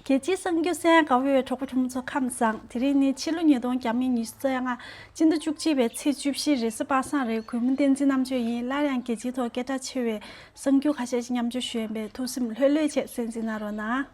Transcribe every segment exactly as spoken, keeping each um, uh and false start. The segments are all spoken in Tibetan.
རྒྱལ་སྤྱིའི་གསར་འགྱུར་གསན་གནང་བའི་གྲོགས་པོ་གྲོགས་མོ་ཚོ་ཁམས་བཟང་། དེ་རིང་ནི་ཕྱི་ལོ་ཉིས་སྟོང་ཉི་ཤུ་རྩ་ལྔ། སྤྱི་ཟླ་བཅུ་གཅིག་པའི་ཚེས་བཅུ་བཞི་རེས་གཟའ་པ་སངས་རེད། གུས་མོ་བསྟན་འཛིན་རྣམ་དཔྱོད་ཡིན། སླར་ཡང་རྒྱལ་སྤྱིའི་ཐོག་སྐད་གྲགས་ཆེ་བའི་གསར་འགྱུར་ཁ་ཤས་ཤིག་མཉམ་སྤྱོད་ཞུ་ཡིན་པས། ཐུགས་སེམས་ལྷོད་ལྷོད་བྱས་གསན་གཟིགས་གནང་རོགས་གནང་།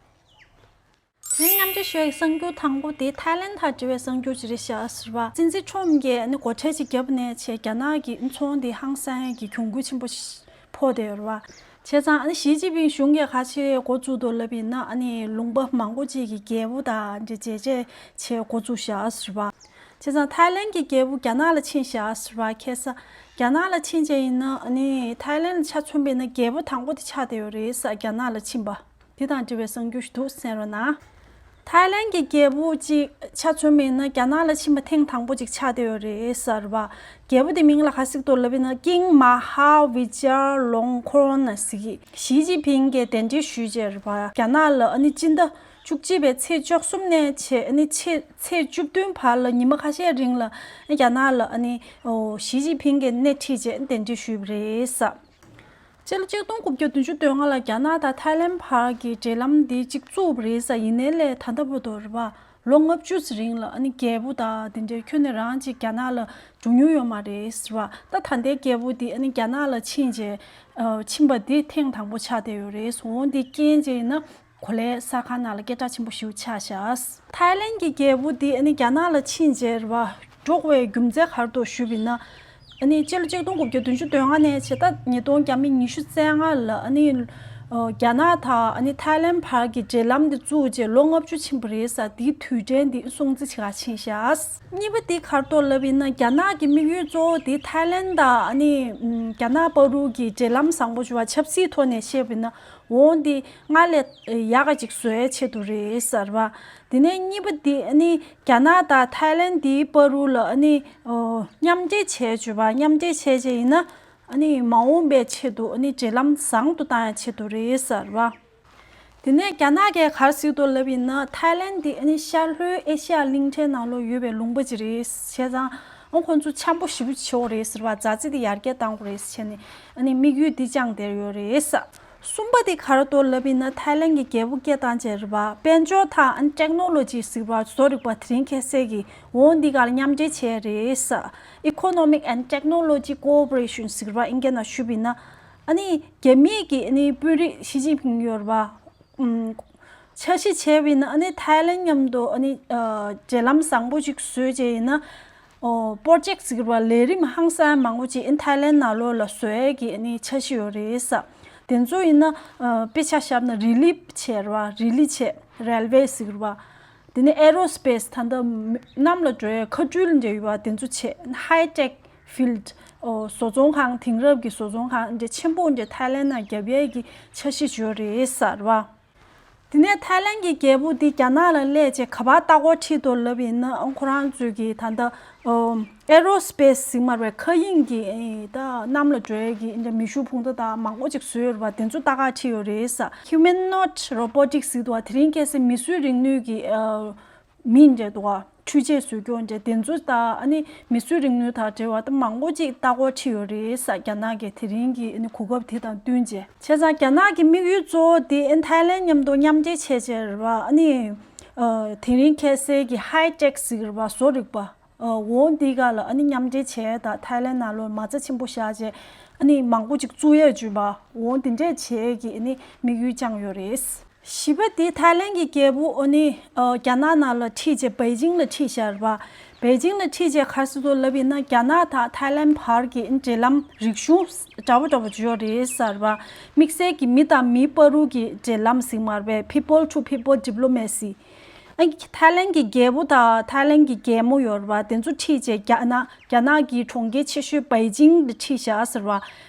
དེ་རིང་མཉམ་སྤྱོད་ཞུ་ཡག་གི་གསར་འགྱུར་དང་པོ་དེ་ཐའི་ལན་དང་འབྲེལ་བའི་གསར་འགྱུར་ཅིག་རེད་ཤག་ཟེར་བ། སྲིད་འཛིན་ཁྲོམ་གྱིས་ཨ་ནི་སྒོ་ཁྲལ་ཅིག་བརྒྱབ་ནས་བྱས་རྒྱ་ནག་གི་ཚོང་འདི་ཧང་སང་གི་གྱོང་གུན་ཆེན་པོ་ཞིག་ཕོག་བསྡད་ཡོད་རེད་བ། བྱས་ཙང་ཨ་ནི་ཞི་ཅིན་ཕིང་གཞུང་གིས་ག་ཅིག་འགོ་བཙུགས་འདུག་ལབ་ཡིན་ན། ཨ་ནི་ལུང་པ་མང་པོ་ཅིག་གི་རྒྱལ་པོ་དང་འདྲ་མཇལ་བཅར་བྱས་འགོ་བཙུགས་ཤག་ཟེར་བ། བྱས་ཙང་ཐའི་ལན་གྱི་རྒྱལ་པོ་རྒྱ་ནག་ལ་ཕྱིན་ཤག་ཟེར་བ། ཁ་སང་རྒྱ་ནག་ལ་ཕྱིན་བྱས་ཡིན་ན། ཨ་ནི་ཐའི་ལན་ལ་ཆ་མཚོན་པ་ཡིན་ན་རྒྱལ་པོ་དང་པོ་དེ་ཆགས་བསྡད་ཡོད་རེད་ཟེར། རྒྱ་ནག་ལ་ཕྱིན་པ། དེ་དང་འབྲེལ་བའི་གསར་འགྱུར་ཞིག་འདུག། གསན་རོགས་གནང་། ཐའི་ལན་གྱི་རྒྱལ་པོ་གཅིག་ཆ་མཚོན་པ་ཡིན་ན་རྒྱ་ནག་ལ་ཕྱིན་པ་ཐེངས་དང་པོ་གཅིག་ཆགས་བསྡད་ཡོད་རེད་ཟེར་བ། རྒྱལ་པོ་དེ་མིང་ལ་ག་ཟེར་འདུག་ལབ་ཡིན་ན། ཀིང་མ་ཧཱ་བི་ཇཱ་ལོང་ཁོ་རོན་ཟེར་གི། ཞི་ཅིན་ཕིང་གིས་གདན་འདྲེན་ཞུས་བྱས་རེད་བ། རྒྱ་ནག་ལ་ཨ་ནི་སྤྱི་ཟླ་བཅུ་གཅིག་པའི་ཚེས་བཅུ་གསུམ་ནས་བྱས་ཨ་ནི་ཚེས་ཚེས་བཅུ་བདུན་བར་ལ་ཉི་མ་ཁ་ཤས་རིང་ལ་རྒྱ་ནག་ལ་ཨ་ནི་ཞི་ཅིན་ཕིང་གིས་སྣེ་ཁྲིད་བྱས་གདན་འདྲེན་ཞུས་པ་རེད་ཟེར། སྤྱི་ལོ་ཆིག་སྟོང་དགུ་བརྒྱ་བདུན་ཅུ་དོན་ལྔ་ལ་རྒྱ་ནག་དང་ཐའི་ལན་བར་གྱི་འབྲེལ་ལམ་འདི་གཅིག་བཙུགས་པ་རེད་ཟེར། ཡིན་ནའི་ལས་ད་ལྟ་བར་དུ་རེད་བ། ལོ་ལྔ་བཅུ་ཙམ་རིང་ལ་ཨ་ནི་རྒྱལ་པོ་དང་དེ་འདྲའི་ཁྱོན་ནས་རང་ཅིག་རྒྱ་ནག་ལ་འགྲོ་མྱོང་ཡོད་མ་རེད་ཟེར་བ། ད་ད་ལྟའི་རྒྱལ་པོ་འདི་ཨ་ནི་རྒྱ་ནག་ལ་ཕྱིན་བྱས་ཕྱིན་པ་འདི་ཐེངས་དང་པོ་ཆགས་བསྡད་ཡོད་རེད། འོ་འདི་རྐྱེན་བྱས་ཡིན་ན་གོ་ལའི་གསར་ཁང་ནང་ལ་སྐད་གྲགས་ཆེན་པོ་ཞིག་ཆགས་ཤག། ཐའི་ལན་གྱི་རྒྱལ་པོ་འདི་ཨ་ནི་རྒྱ་ནག་ལ་ཕྱིན་བྱས་རེད་བ། འགྲོ་དགོས་པའི་རྒྱུ་མཚན་ག་རེ་འདུག་ཞུས་པ་ཡིན་ན། ཨ་ནི་སྤྱི་ལོ་ཆིག་སྟོང་དགུ་བརྒྱ་བདུན་ཅུ་དོན་ལྔ་ནས་བྱས་ད་ཉིས་སྟོང་ཉི་ཤུ་རྩ་ལྔ་ལ་ཨ་ནི་རྒྱ་ནག་དང་ཨ་ནི་ཐའི་ལན་བར་གྱི་འབྲེལ་ལམ་འདི་བཙུགས་བྱས་ལོ་ལྔ་བཅུ་ཕྱིན་པ་རེད་ཟེར། དེའི་དུས་དྲན་འདི་སྲུང་བརྩི་བྱེད་ག་ཕྱིན་ཤག། གཉིས་པ་འདི་ག་རེ་འདུག་ལབ་ཡིན་ན། རྒྱ་ནག་གི་དམིགས་ཡུལ་གཙོ་བོ་འདི་ཐའི་ལན་དང་ཨ་ནི་རྒྱ་ནག་བར་དུ་གི་འབྲེལ་ལམ་བཟང་པོ་ཞུ་བ། ཆབ་སྲིད་ཐོག་ནས་བཤད་པ་ཡིན་ན། འོ་འདི་སྔར་ལས་ཡག་ག་ཅིག་བཟོ་ཡའི་ཆེད་དུ་རེད་ཟེར་བ། དེ་ནས་གཉིས་པ་འདི་ཨ་ནི་རྒྱ་ནག་དང་ཐའི་ལན་འདིའི་བར་དུ་ལ་ཨ་ནི་མཉམ་འབྲེལ་བྱས་བྱས་པ། མཉམ་འབྲེལ་བྱས་བྱས་ཡིན་ན་ཨ་ནི་མ་འོངས་པའི་ཆེད་དུ་ཨ་ནི་འབྲེལ་ལམ་བཟང་དུ་བཏང་ཡའི་ཆེད་དུ་རེད་ཟེར་བ། དེ་ནས་རྒྱ་ནག་གིས་ག་རེ་ཟེར་འདུག་ལབ་ཡིན་ན། ཐའི་ལན་འདི་ཨ་ནི་ཤར་ལྷོའི་ཨེ་ཤ་ཡ་གླིང་ཕྲན་ནང་ལོགས་ཡོད་པའི་ལུང་པ་ཅིག་རེད། བྱས་ཙང་ཨ་ཁོང་ཚོ་འཆམ་པོ་ཞེ་པོ་བྱེད་དགོས་རེད་ཟེར་བ། མཛའ་བརྩེ་དེ་ཡར་རྒྱས་གཏང་དགོས་རེད་ཟེར་བྱས་ནས་ཨ་ནི་དམིགས་ཡུལ་འདི་བཅངས་བསྡད་ཡོད་རེད། གསུམ་པ་དེ་ག་རེ་འདུག་ལབ་ཡིན་ན། ཐའི་ལན་གྱི་རྒྱལ་པོ་སྐད་བཏང་བྱས་རེད་བ། དཔལ་འབྱོར་དང་ཨ་ནི་ཊེག་ནོ་ལོ་ཇི་ཟེར་བ། བཟོ་རིག་པ་དེ་རིང་ཁ་སང་གི། འོ་འདི་གར་མཉམ་འབྲེལ་བྱས་རེད་ཟེར། Economic and Technology Cooperation ཟེར་བ་ཨིན་སྐད་ནང་ཞུས་པ་ཡིན་ན། ཨ་ནི་རྒྱ་མིའི་གི་ཨ་ནི་དཔོན་རིགས་ཞི་ཅིན་ཕིང་ཡོད་རེད་བ། ཨུམ། འཆར་གཞི་བྱས་པ་ཡིན་ན་ཨ་ནི་ཐའི་ལན་མཉམ་དུ་ཨ་ནི་ཨ་འབྲེལ་ལམ་བཟང་པོ་ཞིག་བཟོས་བྱས་ཡིན་ན། ཨོ་པོ་རོ་ཇེག་ཟེར་བ། ལས་རིམ་ཧང་སང་མང་པོ་ཅིག་ཨ་ནི་ཐའི་ལན་ནང་ལོགས་ལ་བཟོ་ཡས་ཀྱི་ཨ་ནི་འཆར་གཞི་ཡོད་རེད་ཟེར། དེ་ཚོ་ཡིན་ན་ཨ་དཔེ་ཆ་བཞག་ན་རི་ལི་བྱས་རེད་བ། རི་ལི་བྱས། རེལ་ཝེ་ཟེར་བ། དེ་ནས་ཨེ་རོ་སི་པེ་སི། ད་ལྟ་གནམ་ལ་འགྲོ་ཡའི་མཁའ་འགྲུལ་འདྲ་ཡོད་པ་དེ་ཚོ་བྱས། ཧའི་ཊེག་ཕིལ་ཌི། ཨོ་བཟོ་ཚོང་ཁང་། དེང་རབས་ཀྱི་བཟོ་ཚོང་ཁང་འདྲ་ཆེན་པོ་འདྲ་ཐའི་ལན་ནང་རྒྱབ་ཡས་ཀྱི་འཆར་གཞི་ཡོད་རེད་ཟེར་བ། དེ་ནས་ཐའི་ལན་གྱི་རྒྱལ་པོ་འདི་རྒྱ་ནག་ལ་སླེབས་བྱས་ག་པར་ལྟ་སྐོར་ཁྲིད་འདུག་ལབ་ཡིན་ན། ཨང་ཁོ་རང་ཚོས་ཀྱི་ད་ལྟ་ཨོ་ཨེ་རོ་སི་པེ་སི་ཟེར་མ་རེད་པས། མཁའ་དབྱིངས་ཀྱི་ཨེ་ད་གནམ་ལ་འགྲོ་ཡས་ཀྱི་འདྲ་མེ་ཤུགས་འཕུར་མདའ་དང་མང་པོ་ཅིག་བཟོས་ཡོད་རེད་པ། དེ་ཚོ་ལྟ་ག་ཁྲིད་ཡོད་རེད་ཟེར། Humanoid Robotics ཟེར་འདུག་པ། དེ་རིང་ཁ་སང་མིས་བཟོས་རིག་ནུས་ཀྱི་ཨ་མི་འདྲ་འདུག་པ། འཕྲུལ་ཆས་བཟོ་རྒྱུ་འདྲ་དེ་ཚོ་དང་ཨ་ནི་མིས་བཟོས་རིག་ནུས་དང་འབྲེལ་བ་ད་མང་པོ་ཅིག་ལྟ་སྐོར་ཁྲིད་ཡོད་རེད་ཟེར། རྒྱ་ནག་གིས་དེ་རིང་གི་ཨ་ནི་གོ་སྐབས་དེ་དང་བསྟུན་བྱས། བྱས་ཙང་རྒྱ་ནག་གི་དམིགས་ཡུལ་གཙོ་བོ་དེ་ཨ་ནི་ཐའི་ལན་མཉམ་དུ་མཉམ་འབྲེལ་བྱས་བྱས་རེད་པ། ཨ་ནི་ཨ་དེ་རིང་ཁ་སང་གི་ཧའི་ཊེག་ཟེར་གི་རེད་པ། བཟོ་རིག་པ། ཨ་འོ་འདི་ག་ལ་ཨ་ནི་མཉམ་འབྲེལ་བྱས་དང་ཐའི་ལན་ནང་ལོགས་མ་རྩ་ཆེན་པོ་བཞག་བྱས་ཨ་ནི་མང་པོ་ཅིག་བཙུགས་ཡས་བྱུང་བ། འོ་འདི་འདྲས་བྱས་ཀྱི་ཨ་ནི་དམིགས་ཡུལ་བཅངས་ཡོད་རེད། བཞི་པ་དེ་ཐའི་ལན་གྱི་རྒྱལ་པོ་ཨ་ནི་ཨ་རྒྱ་ནག་ནང་ལ་ཁྲིད་བྱས་པེ་ཅིང་ལ་ཁྲིད་བཞག་རེད་པ། པེ་ཅིང་ལ་ཁྲིད་བྱས་ག་རེ་ཟེར་འདུག་ལབ་ཡིན་ན། རྒྱ་ནག་དང་ཐའི་ལན་བར་གྱི་འབྲེལ་ལམ་རིག་གཞུང་འདྲ་པོ་འདྲ་པོ་ཅིག་ཡོད་རེད་ཟེར་བ། དམིགས་བསལ་གྱི་མི་དང་མི་བར་དུ་གི་འབྲེལ་ལམ་ཟེར་མ་རེད་པས། People to people diplomacy། ཨ་ཐའི་ལན་གྱི་རྒྱལ་པོ་དང་ཐའི་ལན་གྱི་རྒྱལ་མོ་ཡོད་རེད་པ། དེ་ཚོ་ཁྲིད་བྱས་རྒྱ་ནག་རྒྱ་ནག་གི་གྲོང་ཁྱེར་ཆེ་ཤོས་པེ་ཅིང་ལ་ཁྲིད་བཞག་ཟེར་བ།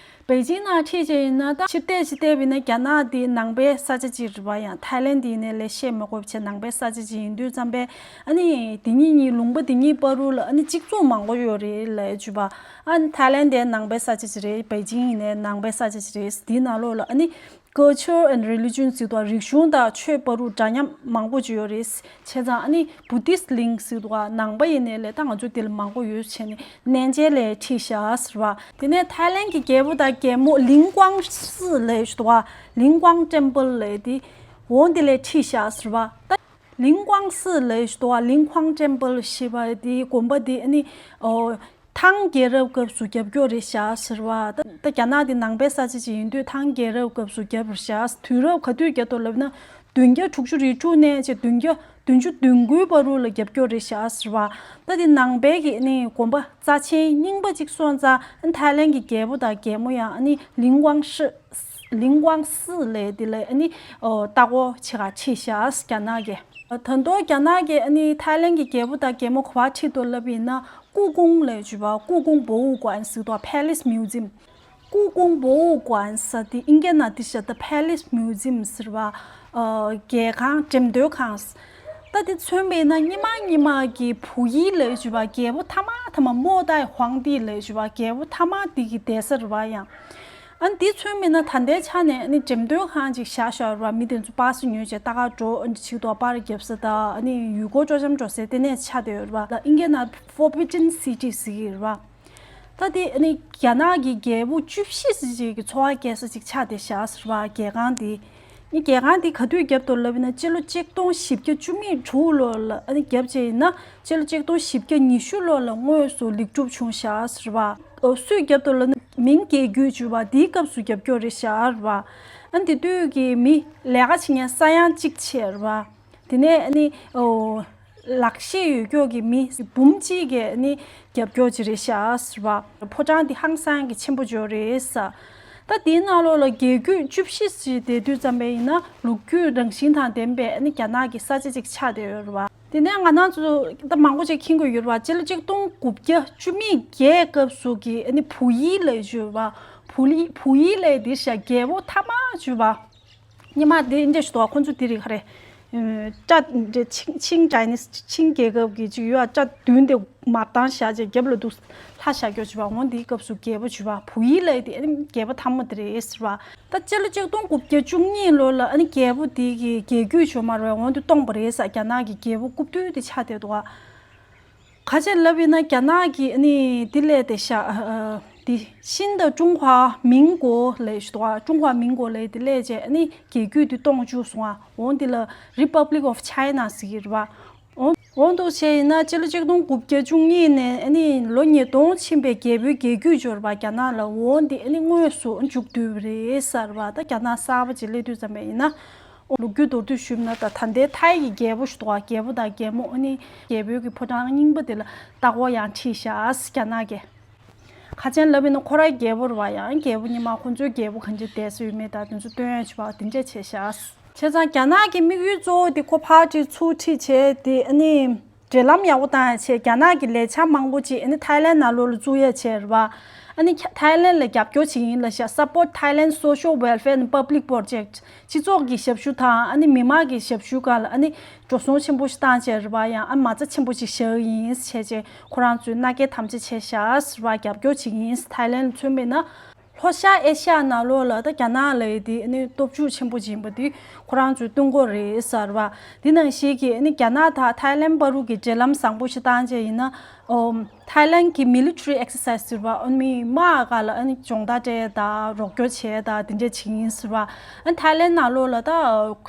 པེ་ཅིང་ནང་ཁྲིད་བྱས་ཡིན་ན་ད་ཕྱིར་བལྟས་ཕྱིར་བལྟས་པ་ཡིན་ན་རྒྱ་ནག་འདི་ནང་པའི་ས་ཆ་ཅིག་རེད་པ། ཡང་ཐའི་ལན་འདི་ཡིན་ནའི་ལས་བཤད་མ་དགོས་པ་བྱས་ནང་པའི་ས་ཆ་ཅིག་ཡིན་དུས་ཙམ་པས། ཨ་ནི་དེ་གཉིས་གཉིས་ལུང་པ་དེ་གཉིས་བར་དུ་ལ་ཨ་ནི་གཅིག་མཚུངས་མང་པོ་ཡོད་རེད་ལབ་ཡས་བྱས་པ། ཨ་ནི་ཐའི་ལན་དེ་ནང་པའི་ས་ཆ་ཅིག་རེད། པེ་ཅིང་ཡིན་ནའི་ནང་པའི་ས་ཆ་ཅིག་རེད། དེའི་ནང་ལོགས་ལ་ཨ་ནི་Culture and religion ཟེར་དུས་རིག་གཞུང་དང་ཆོས་བར་དུ་འདྲ་མཉམ་མང་པོ་ཅིག་ཡོད་རེད། བྱས་ཙང་ཨ་ནི་བུ་དིསྟ་གླིང་ཟེར་དུས་ནང་པ་ཡིན་ནའི་ལས་ད་ང་ཚོ་འདི་ལ་མང་པོ་ཡོད་བྱས་ནས་གནས་མཇལ་ལ་ཁྲིད་བཞག་ཟེར་བ། དེ་ནས་ཐའི་ལན་གྱི་རྒྱལ་པོ་དང་རྒྱལ་མོ་ལིང་ཀུང་སི་ལབ་ཡས་ཞིག་འདུག་པ། ལིང་ཀུང་ཊེམ་པལ་ལབ་ཡས་དེ། འོ་འདི་ལས་ཁྲིད་བཞག་ཟེར་བ། ད་ལིང་ཀོང་སི་ལབ་ཞུ་དོ་བ། ལིང་ཀོང་ཊེམ་པལ་ཞེས་པ་དེ་དགོན་པ་དེ་ཨ་ནི་ཨོ་ཐང་རྒྱལ་རབས་སྐབས་སུ་རྒྱབ་སྐྱོར་རེད་བཞག་ཟེར་བ། ད་ད་རྒྱ་ནག་དེ་ནང་པའི་ས་ཆ་ཅིག་ཡིན་དུས་ཐང་རྒྱལ་རབས་སྐབས་སུ་རྒྱབ་རེད་བཞག་དུས་རབས་ག་དུས་རྒྱབ་འདུག་ལབ་ན། བདུན་བརྒྱ་དྲུག་ཅུ་རེ་དྲུག་ནས་བྱས་བདུན་བརྒྱ་བདུན་ཅུ་དོན་དགུའི་བར་དུ་ལ་རྒྱབ་སྐྱོར་རེད་བཞག་ཟེར་བ། ད་དེ་ནང་པའི་གི་ཨ་ནི་དགོན་པ་རྩ་ཆེན་རྙིང་པ་ཅིག་སོང་ཙང་ཨ་ནི་ཐའི་ལན་གྱི་རྒྱལ་པོ་དང་རྒྱལ་མོ་ཡང་ཨ་ནི་ལིང་ཀོང་ཧྲི། ལིང་ཀོང་སི་ལབ་དེ་ལ་ཨ་ནི་ཨོ་ལྟ་སྐོར་བྱེད་ག་ཁྲིད་བཞག་རྒྱ་ནག་གིས། ད་དུང་རྒྱ་ནག་གིས་ཨ་ནི་ཐའི་ལན་གྱི་རྒྱལ་པོ་དང་རྒྱལ་མོ་ག་པར་ཁྲིད་འདུག་ལབ་ཡིན་ན། ཀུ་ཀུང་ལབ་ཞུ་བ། ཀུ་ཀུང་博物馆ཟེར་དོ། Palace Museum། ཀུ་ཀུང་博物馆ཟེར་དེ་ཨིན་སྐད་ནང་དེ་བཞག་ད་Palace Museum ཟེར་བ། ཨ་རྒྱལ་ཁང་འགྲེམས་སྟོན་ཁང་། ད་དེ་མཚོན་པ་ཡིན་ན་སྔོན་མ་སྔོན་མ་གི་བུ་ཡི་ལབ་ཞུ་བ། རྒྱལ་པོ་ཐ་མ་ཐ་མ་末代皇帝ལབ་ཞུ་བ། རྒྱལ་པོ་ཐ་མ་དེ་གི་བསྡད་ས་རེད་བ་ཡང་། ཨ་ནི་དེ་མཚོན་པ་ཡིན་ན་ད་ལྟའི་ཆ་ནས་ཨ་ནི་འགྲེམས་སྟོན་ཁང་ཅིག་བཞག་བཞག་རེད་བ། མི་དེ་ཚོ་པ་སེ་ཉོས་བྱས་ལྟ་ག་འགྲོ། ཨ་ནི་ཆིག་ཐོག་པར་རྒྱབ་ས་དང་ཨ་ནི་ཡུལ་སྐོར་སྤྲོ་འཆམ་འགྲོ་སའི་ལྟེ་གནས་ཆགས་བསྡད་ཡོད་རེད་བ། ད་ཨིན་སྐད་ནང་Forbidden City ཟེར་གྱི་རེད་བ། ད་དེ་ཨ་ནི་རྒྱ་ནག་གི་རྒྱལ་པོ་བཅུ་བཞི་ཟེར་ཅིག་གི་འཚོ་བ་སྐྱེལ་ས་ཅིག་ཆགས་བསྡད་བཞག་ཟེར་བ། རྒྱལ་ཁང་དེ། ཨ་ནི་རྒྱལ་ཁང་དེ་ག་དུས་བརྒྱབ་འདུག་ལབ་ཡིན་ན། སྤྱི་ལོ་ཆིག་སྟོང་བཞི་བརྒྱ་བཅུ་མེད་དྲུག་ལོ་ལ་ཨ་ནི་བརྒྱབ་བྱས་ཡིན་ན། སྤྱི་ལོ་ཆིག་སྟོང་བཞི་བརྒྱ་ཉི་ཤུ་ལོ་ལ་དངོས་སུ་ལེགས་གྲུབ་བྱུང་བཞག་ཟེར་བ། ཨོ་སུས་བརྒྱབ་འདུག་ལབ་ན། མིང་རྒྱལ་རྒྱུད་ཞུ་བ་དེའི་སྐབས་སུ་རྒྱབ་སྐྱོར་རེད་བཞག་རེད་བ། ཨ་ནི་དེ་དུས་ཀྱི་མི་ལས་ཀ་བྱེད་མཁན་ས་ཡང་གཅིག་བྱས་རེད་བ། དེ་ནས་ཨ་ནི་ཨོ་ལག་ཤེས་ཡོད་ཀྱོག་གི་མི་འབུམ་གཅིག་གིས་ཨ་ནི་རྒྱབ་སྐྱོར་ཅིག་རེད་བཞག་ཟེར་བ། ཕོ་བྲང་དེ་ཧང་སང་གི་ཆེན་པོ་ཅིག་རེད་ཟེར། ད་དེའི་ནང་ལོགས་ལ་རྒྱལ་རྒྱུད་བཅུ་བཞི་ཞིག་བསྡད་དུས་ཙམ་པ་ཡིན་ན། ལོ་རྒྱུས་རང་བཞིན་དང་ལྡན་པའི་ཨ་ནི་རྒྱ་ནག་གི་ས་ཆ་ཅིག་ཆགས་བསྡད་ཡོད་རེད་བ། དེ་ནས་ང་རང་ཚོ་ད་མང་པོ་ཅིག་མཁྱེན་གྱི་ཡོད་རེད་བ། སྤྱི་ལོ་ཆིག་སྟོང་དགུ་བརྒྱ་བཅུ་མེད་བརྒྱད་སྐབས་སུ་གི་ཨ་ནི་བུ་ཡི་ལབ་ཞུ་བ། བུ་ལི་བུ་ཡི་ལབ་དེ་བཞག་རྒྱལ་པོ་ཐ་མ་ཞུ་བ། སྔོན་མ་དེ་འདྲ་ཞིག་འདུག་ཁོ་ཚོ་དེ་རིགས་ག་རེ། ཨ་ཅ་འདྲ་ཆིང་ཆིང་ཅའི་ནིས་ཆིང་རྒྱལ་ཁབ་ཀྱི་ཅིག་ཡོད་ཨ། ཅ་བདུན་དེ་མར་བཏང་བཞག་བྱས་རྒྱབ་ལ་འདུག་ལྷ་བཞག་ཀྱོག་ཞུ་བ། འོ་འདིའི་སྐབས་སུ་རྒྱལ་པོ་ཞུ་བ། བུ་ཡི་ལབ་དེ་ཨ་ནི་རྒྱལ་པོ་ཐ་མ་དེ་རེད་ཟེར་བ། ད་སྤྱི་ལོ་ཆིག་སྟོང་དགུ་བརྒྱ་བཅུ་གཉིས་ལོ་ལ་ཨ་ནི་རྒྱལ་པོ་དེ་གི་རྒྱལ་རྒྱུད་ཞུ་མ་རེད། འོ་འདི་སྟོངས་པ་རེད་ཟེར། རྒྱ་ནག་གི་རྒྱལ་པོ་རྐུབ་སྟོད་དེ་ཆགས་བསྡད་འདུག་ཨ། ཁ་ཆེ་ལབ་ཡིན་ན་རྒྱ་ནག་གི་ཨ་ནི་དེ་ལས་དེ་ཤ་ཨ་དེ་ཤིན་ཏུ་ཀྲུང་ཧྭ་མིན་གོ་ལས་ཞུ་དོ། ཀྲུང་ཧྭ་མིན་གོ་ལས་དེ་ལས་བྱས་ཨ་ནི་རྒྱལ་རྒྱུད་དེ་སྟོང་བཅུག་སོང་ཨ། འོང་དེ་ལ་Republic of China ཟེར་གྱི་རེད་བ། འོང་འོང་འདུག་བྱས་ཡིན་ན་སྤྱི་ལོ་ཆིག་སྟོང་དགུ་བརྒྱ་བཅུ་གཉིས་ནས་ཨ་ནི་ལོ་ཉིས་སྟོང་ཕྱིན་པའི་རྒྱལ་པོའི་རྒྱལ་རྒྱུད་འབྱོར་བ་རྒྱ་ནག་ལ། འོང་དེ་ཨ་ནི་དངོས་སུ་མཇུག་བསྡུས་པ་རེད་ཟེར་བ། ད་རྒྱ་ནག་གསར་པ་ཅིག་སླེབས་དུས་ཙམ་པ་ཡིན་ན། ལོ་རྒྱུས་མདོར་བསྡུས་ཞུས་ན་ད་ད་ལྟའི་ཐའི་གི་རྒྱལ་པོ་ཞུ་དོ། རྒྱལ་པོ་དང་རྒྱལ་མོ་ཨ་ནི་རྒྱལ་པོའི་གི་ཕོ་བྲང་རྙིང་པ་དེ་ལ་ལྟ་སྐོར་ཡང་ཁྲིད་བཞག་རྒྱ་ནག་གིས། ཁ་ཆེན་ལབ་ཡིན་ན་ཁོ་རའི་རྒྱལ་པོ་རེད་བ། ཡང་རྒྱལ་པོ་སྔོན་མ་ཁོ་ཚོའི་རྒྱལ་པོ་གང་ཅི་བསྡད་ས་ཡོད་མེད་ད་དེ་ཚོ་སྟོན་ཡ་བྱས་པ་དེ་འདྲས་བྱས་བཞག་བྱས་ཙང་རྒྱ་ནག་གི་དམིགས་ཡུལ་གཙོ་བོ་དེ་ཁོ་ཕར་ཁྲིད་ཚུར་ཁྲིད་བྱས་དེ་ཨ་ནི། འབྲེལ་ལམ་ཡག་པོ་བཏང་ཡ་བྱས། རྒྱ་ནག་གི་ལས་འཆར་མང་པོ་ཅིག་ཨ་ནི་ཐའི་ལན་ནང་ལོགས་ལ་བཙུགས་ཡ་བྱས་རེད་བ། ཨ་ནི་ཁ་ཐའི་ལན་ལ་རྒྱབ་སྐྱོར་བྱེད་ཀྱི་ཡིན་ལབ་བཞག Support Thailand Social Welfare and Public Project སྤྱི་ཚོགས་ཀྱི་ཞབས་ཞུ་དང་ཨ་ནི་མི་དམངས་ཀྱི་ཞབས་ཞུ་སྒང་ལ་ཨ་ནི་འགྲོ་སོང་ཆེན་པོ་ཞིག་བཏང་བྱས་རེད་བ། ཡང་ཨ་མ་རྩ་ཆེན་པོ་ཞིག་བཞག་གི་ཡིན་བྱས་བྱས་ཁོ་རང་ཚོས་མནའ་སྐྱེལ་དམ་བཅའ་བྱས་བཞག་ཟེར་བ། རྒྱབ་སྐྱོར་བྱེད་ཀྱི་ཡིན། ཐའི་ལན་མཚོན་པ་ཡིན་ན། ལྷོ་ཤར་ཨེ་ཤ་ཡ་ནང་ལོགས་ལ་ད་རྒྱ་ནག་ལབ་ཡ་དེ་ཨ་ནི་སྟོབས་ཤུགས་ཆེན་པོ་ཅིག་ཡིན་པ་དེ་ཁོ་རང་ཚོས་སྟོན་གྱི་ཡོད་རེད་ཟེར་བ། དེ་ནང་བཞིན་གྱི་ཨ་ནི་རྒྱ་ནག་དང་ཐའི་ལན་བར་དུ་གི་འབྲེལ་ལམ་བཟང་པོ་ཞིག་བཏང་བྱས་ཡིན་ན། ཨོ་ཐའི་ལན་གྱི་military exercise ཟེར་བ། ཨ་ནི་དམག་སྒང་ལ་ཨ་ནི་སྦྱོང་བརྡར་སྤྲད་དང་རོགས་སྐྱོར་བྱས་དང་དེ་འདྲས་བྱེད་ཀྱི་ཡིན་ཟེར་བ། ཨ་ནི་ཐའི་ལན་ནང་ལོགས་ལ་ད་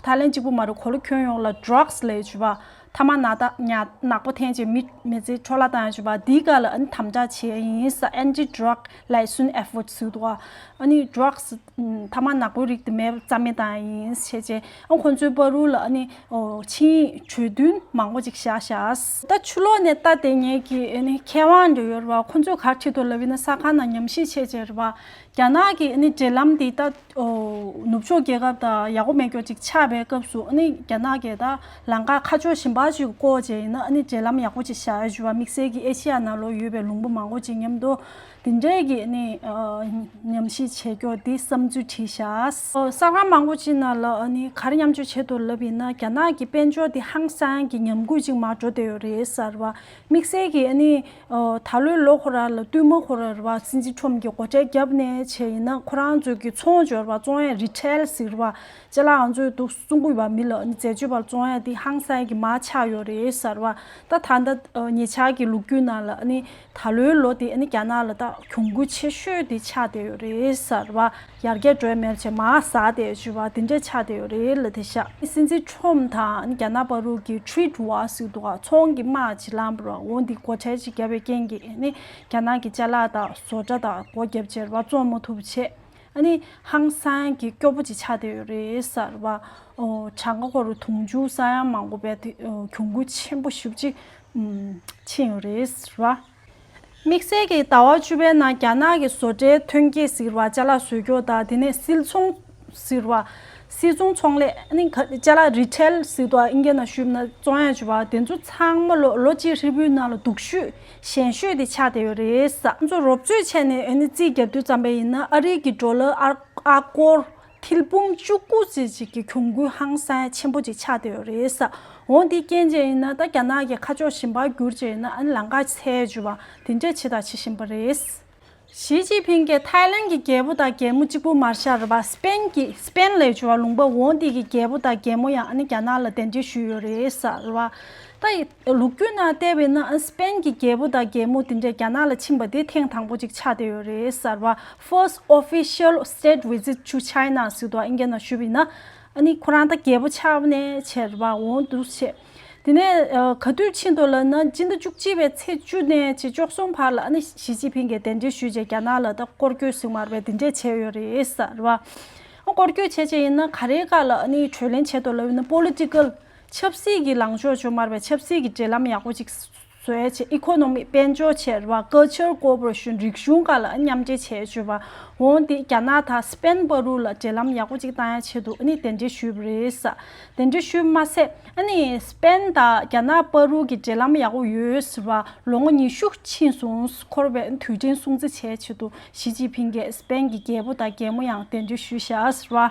ཐའི་ལན་གཅིག་པུ་མ་རེད། གོ་ལ་ཁྱོན་ཡོངས་ལ་drugs ལབ་ཡ་ཅིག་ཡོད་པ། ཐ་མག་ནག་ད་ཉ་ནག་པོ་འཐེན་བྱས་མི་མི་ཚེ་འཕྲོ་བརླག་བཏང་ཡ་ཅིག་ཡོད་པ། འདིའི་སྒང་ལ་ཨ་ནི་དམ་དྲག་བྱས་ཡིན་ཟེར། Anti Drug Liaison Effort ཟེར་འདུག་ག་ཨ་ནི་drugs ཐ་མག་ནག་པོའི་རིགས་དེ་མེད་རྩ་མེད་བཏང་ཡ་ཡིན་བྱས་བྱས། ཨ་ཁོ་ཚོའི་བར་དུ་ལ་ཨ་ནི་ཨོ་ཆིངས་ཡིག་གྲོས་མཐུན་མང་པོ་ཅིག་བཞག་བཞག་ད་ཕྱི་ལོགས་ནས་ལྟ་བསྡད་མཁན་གྱི་ཨ་ནི་མཁས་དབང་འདྲ་ཡོད་རེད་བ། ཁོ་ཚོས་ག་རེ་བྲིས་འདུག་ལབ་ཡིན་ན། གསར་ཁང་ནང་ཉམས་ཞིབ་བྱས་བྱས་རེད་བ། རྒྱ་ནག་གི་ཨ་ནི་འབྲེལ་ལམ་འདི་ད་ཨོ་ནུབ་ཕྱོགས་རྒྱལ་ཁབ་དང་ཡག་པོ་མེད་སྐྱོ་ཅིག་ཆགས་པའི་སྐབས་སུ་ཨ་ནི་རྒྱ་ནག་གིས་ད་ལམ་ཁ་ཁ་ཕྱོགས་གཞན་པ་ཅིག་བསྐོར་བྱས་ཡིན་ན་ཨ་ནི་འབྲེལ་ལམ་ཡག་པོ་ཅིག་བཞག་ཡ་ཅིག་ཡོད་པ། དམིགས་བསལ་གྱི་ཨེ་ཤེ་ཡ་ནང་ལོགས་ཡོད་པའི་ལུང་པ་མང་པོ་ཅིག་མཉམ་དུ་དེ་འདྲས་ཀྱི་ཨ་ནི་ཨ་ཉམས་ཞིབ་བྱས་སྐྱོ་འདི་བསམ་ཚུལ་བྲིས་བཞག་ཨོ་གསར་ཁང་མང་པོ་ཅིག་ནང་ལ་ཨ་ནི་ག་རེ་མཉམ་སྤྱོད་བྱས་འདུག་ལབ་ཡིན་ན། རྒྱ་ནག་གི་དཔལ་འབྱོར་འདི་ཧང་སང་གི་ཉམས་རྒུད་ཅིག་མར་འགྲོ་བསྡད་ཡོད་རེད་ཟེར་བ། དམིགས་བསལ་གྱི་ཨ་ནི་ཨོ་ད་ལོའི་ལོ་ཁོ་ར་ལ་སྟོན་མོ་ཁོ་ར་རེད་བ། སྲིད་འཛིན་ཁྲོམ་གྱི་སྒོ་ཁྲལ་བརྒྱབ་ནས་ བྱས་ཡིན་ན་ཁོ་རང་ཚོའི་གི་ཚོང་སྦྱོར་བ་བཙོང་ཡས་རི་ཊེལ་ཟེར་བ། ཅ་ལག་ང་ཚོའི་འདུག་སེ་བཙོང་གི་ཡོད་པ་མི་ལ་ནི་འཛད་སྤྱོད་པར་བཙོང་ཡས་དེ་ཧང་སང་གི་མར་ཆག་ཡོད་རེད་ཟེར་བ། ད་ད་ལྟ་ཉེ་ཆར་གྱི་ལོ་རྒྱུས་ནང་ལ་ནི་ད་ལོའི་ལོ་དེ་ནི་རྒྱ་ནག་ལ་ད་གྱོང་གུན་ཆེ་ཤོས་དེ་ཆགས་བསྡད་ཡོད་རེད་ཟེར་བ། ཡར་རྒྱས་འགྲོ་ཡས་མེད་བྱས་མར་ཟག་བསྡད་ཡོད་པ་དེ་འདྲས་ཆགས་བསྡད་ཡོད་རེད་ལ། དེ་ཤག་སྲིད་འཛིན་ཁྲོམ་དང་རྒྱ་ནག་བར་དུ་གི་ཊེ་རེ་ཌི་ཝར་ཟེར་འདུག་ག་ཚོང་གི་དམག་ཅིག་ལངས་པ་རེད་བ། འོ་འདི་སྒོ་ཁྲལ་ཅིག་བརྒྱབ་པའི་རྐྱེན་གྱིས་ནི་རྒྱ་ནག་གི་ཅ་ལག་དང་བཟོ་གྲྭ་དང་སྒོ་བརྒྱབ་བྱས་རེད་བ། བཙོང་མ་ཐུབ་བྱས་ཨ་ནི་ཧང་སང་གི་སྐྱོ་པོ་ཅིག་ཆགས་བསྡད་ཡོད་རེད་ཟེར་བ། ཨོ་གྲངས་ཀ་ཁོ་རུ་དུང་ཕྱུར་ས་ཡ་མང་པོ་བས་དེ་ཨོ་གྱོང་གུན་ཆེན་པོ་ཞེ་པོ་ཅིག་ཨུམ་ཕྱིན་ཡོད་རེད་ཟེར་བ། དམིགས་བསལ་གྱིས་ཟླ་བ་བཅུ་པའི་ནང་རྒྱ་ནག་གི་བཟོ་གྲྭའི་ཐོན་སྐྱེད་ཟེར་བ། ཅ་ལག་བཟོ་རྒྱུ་དང་དེ་ནས་སིལ་ཚོང་ཟེར་བ། སིལ་ཚོང་ཚོང་ལས་ཨ་ནི་ག་ཅ་ལག་རི་ཊེལ་ཟེར་དུས་ཨིན་སྐད་ནང་ཞུས་ན་བཙོང་ཡས་བྱས་པ་དེ་ཚོ་ཚང་མ་ལོ་ལོ་གཅིག་ཧྲིལ་པོའི་ནང་ལ་སྡུག་ཤོས་ཞན་ཤོས་དེ་ཆགས་བསྡད་ཡོད་རེད་ཟེར། ང་ཚོ་རོབ་ཚོད་བྱས་ནས་ཨ་ནི་རྩིས་བརྒྱབ་དུས་ཙམ་པ་ཡིན་ན་ཨ་རིའི་གི་ཌོ་ལར་ཨ་ཨ་སྐོར་ཐེར་འབུམ་བཅུ་དགུ་ཙམ་ཅིག་གི་གྱོང་གུན་ཧང་སང་ཆེན་པོ་ཅིག་ཆགས་བསྡད་ཡོད་རེད་ཟེར། འོ་འདི་རྐྱེན་བྱས་ཡིན་ན་ད་རྒྱ་ནག་གི་ཁ་ཕྱོགས་གཞན་པར་བསྒྱུར་བྱས་ཡིན་ན་ཨ་ནི་ལམ་ཁ་འཚོལ་བྱས་པ་དེ་འདྲས་བྱེད་དང་བྱེད་བཞིན་པ་རེད། ཞི་ཅིན་ཕིང་གིས་ཐའི་ལན་གྱི་རྒྱལ་པོ་དང་རྒྱལ་མོ་གཅིག་པུ་མ་རེད་ཤག་རེད་པ། སི་པེན་གྱི་སི་པེན་ལབ་བྱས་པ་ལུང་པ་འོ་འདི་གི་རྒྱལ་པོ་དང་རྒྱལ་མོ་ཡང་ཨ་ནི་རྒྱ་ནག་ལ་གདན་འདྲེན་ཞུས་ཡོད་རེད་ཟེར་བ། ད་ལོ་རྒྱུས་ནང་བལྟས་པ་ཡིན་ན་ཨ་སི་པེན་གྱི་རྒྱལ་པོ་དང་རྒྱལ་མོ་དེ་འདྲས་རྒྱ་ནག་ལ་ཕྱིན་པ་དེ་ཐེངས་དང་པོ་ཅིག་ཆགས་བསྡད་ཡོད་རེད་ཟེར་བ། First official state visit to China ཟེར་དུས་ཨིན་སྐད་ནང་ཞུས་པ་ཡིན་ན་ཨ་ནི་ཁོ་རང་ད་རྒྱལ་པོ་ཆགས་པ་ནས་བྱས་རེད་པ། འོ་འདུག་བྱས། དེ་ནས་ཨ་ག་དུས་ཕྱིན་འདུག་ལབ་ན་སྤྱི་ཟླ་བཅུ་གཅིག་པའི་ཚེས་བཅུ་ནས་བཅུ་གསུམ་བར་ལ་ཨ་ནི་ཞི་ཅིན་ཕིང་གིས་གདན་འདྲེན་ཞུས་བྱས་རྒྱ་ནག་ལ་ད་སྐོར་སྐྱོད་ཟེར་མ་རེད་པས་དེ་འདྲས་བྱས་ཡོད་རེད་ཟེར་བ། སྐོར་སྐྱོད་བྱས་བྱས་ཡིན་ན་ག་རེའི་སྒང་ལ་ཨ་ནི་གྲོས་ལེན་བྱས་འདུག་ལབ་ན་པོ་ལི་ཊི་ཀལ་ཆབ་སྲིད་ཀྱི་ལངས་ཕྱོགས་བྱུང་མ་རེད་པས་ཆབ་སྲིད་ཀྱི་འབྲེལ་ལམ་ཡག་པོ་ཅིག་བཟོ་ཡས་བྱས། ཨི་ཀོ་ནོ་མི་དཔལ་འབྱོར་བྱས་རེད་པ། ཀལ་ཅར་ཀོ་པོ་རེ་ཤན་རིག་གཞུང་སྒང་ལ་མཉམ་འབྲེལ་བྱས་བྱས་པ། འོ་འདི་རྒྱ་ནག་དང་སི་པེན་བར་དུ་ལ་འབྲེལ་ལམ་ཡག་པོ་ཅིག་བཏང་ཡ་ཆེད་དུ་ཨ་ནི་གདན་འདྲེན་ཞུས་པ་རེད་ཟེར། གདན་འདྲེན་ཞུས་མ་ཟད་ཨ་ནི་སི་པེན་དང་རྒྱ་ནག་བར་དུ་གི་འབྲེལ་ལམ་ཡག་པོ་ཡོད་ཟེར་བ། ལོ་ངོ་ཉི་ཤུ་ཕྱིན་སོང་། འཁོར་བའི་དུས་དྲན་སྲུང་བརྩི་བྱས་ཆེད་དུ་ཞི་ཅིན་ཕིང་གིས་སི་པེན་གྱི་རྒྱལ་པོ་དང་རྒྱལ་མོ་ཡང་གདན་འདྲེན་ཞུས་བཞག་ཟེར་བ།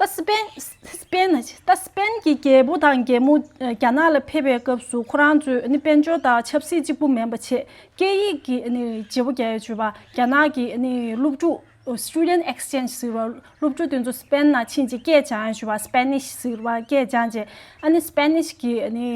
ད་སི་པེན་སི་པེན་ད་སི་པེན་གྱི་རྒྱལ་པོ་དང་རྒྱལ་མོ་རྒྱ་ནག་ལ་ཕེབས་པའི་སྐབས་སུ་ཁོ་རང་ཚོས་ནི་དཔལ་འབྱོར་དང་ཆབ་སྲིད་གཅིག་པུ་མིན་པ་བྱས་སྐད་ཡིག་གི་ནི་བརྗེ་པོ་རྒྱག་ཡ་བྱས་པ། རྒྱ་ནག་གི་ནི་སློབ་ཕྲུག་student exchange ཟེར་བ། སློབ་ཕྲུག་དེ་ཚོ་སི་པེན་ནང་ཕྱིན་ཅིག་སྐད་སྦྱང་ཡ་བྱས་པ། སི་པེ་ནིཤ་ཟེར་བ་སྐད་སྦྱངས་རྗེས་ཨ་ནི་སི་པེ་ནིཤ་གི་ནི་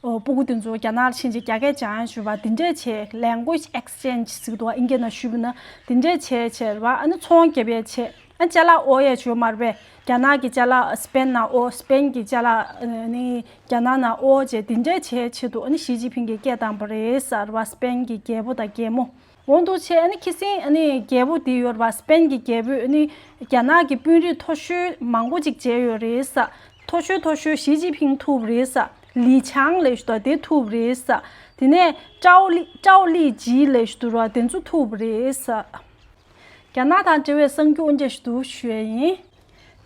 སྤུ་གུ་དེ་ཚོ་རྒྱ་ནག་ལ་ཕྱིན་ཅིག་རྒྱ་སྐད་སྦྱང་ཡ་བྱས་པ། དེ་འདྲས་བྱས་language exchange ཟེར་འདུག་པ་ཨིན་སྐད་ནང་ཞུས་པ་ན་དེ་འདྲས་བྱས་བྱས་རེད་པ། ཨ་ནི་ཚོང་རྒྱབ་ཡ་བྱས། ཨ་ཅ་ལག་དབོར་ཡས་བྱས་མ་རེད་པས། རྒྱ་ནག་གི་ཅ་ལག་སི་པེན་ནང་དབོར། སི་པེན་གྱི་ཅ་ལག་ཨ་ནི་རྒྱ་ནག་ནང་དབོར་བྱས་དེ་འདྲས་བྱས་ཆེད་དུ་ཨ་ནི་ཞི་ཅིན་ཕིང་གིས་སྐད་བཏང་པ་རེད་ཟེར་བ། སི་པེན་གྱི་རྒྱལ་པོ་དང་རྒྱལ་མོ། འོ་འདུག་བྱས་ཨ་ནི་ཁ་སང་ཨ་ནི་རྒྱལ་པོ་དེ་ཡོད་རེད་པ། སི་པེན་གྱི་རྒྱལ་པོས་ཨ་ནི་རྒྱ་ནག་གི་དཔོན་རིགས་མཐོ་ཤོས་མང་པོ་ཅིག་མཇལ་ཡོད་རེད་ཟེར། མཐོ་ཤོས་མཐོ་ཤོས་ཞི་ཅིན་ཕིང་ཐུག་པ་རེད་ཟེར། ལི་ཆང་ལབ་ཞུ་དོ་དེ་ཐུག་པ་རེད་ཟེར། དེ་ནས་ཀྲའོ་ལི་ཀྲའོ་ལི་ཇི་ལབ་ཞུ་དོ་ར་དེ་ཚོ་ཐུག་པ་རེད་ཟེར། རྒྱ་ནག་དང་འབྲེལ་བའི་གསར་འགྱུར་འདི་འདྲ་ཞིག་འདུག་ཞུ་ཡས་ཡིན།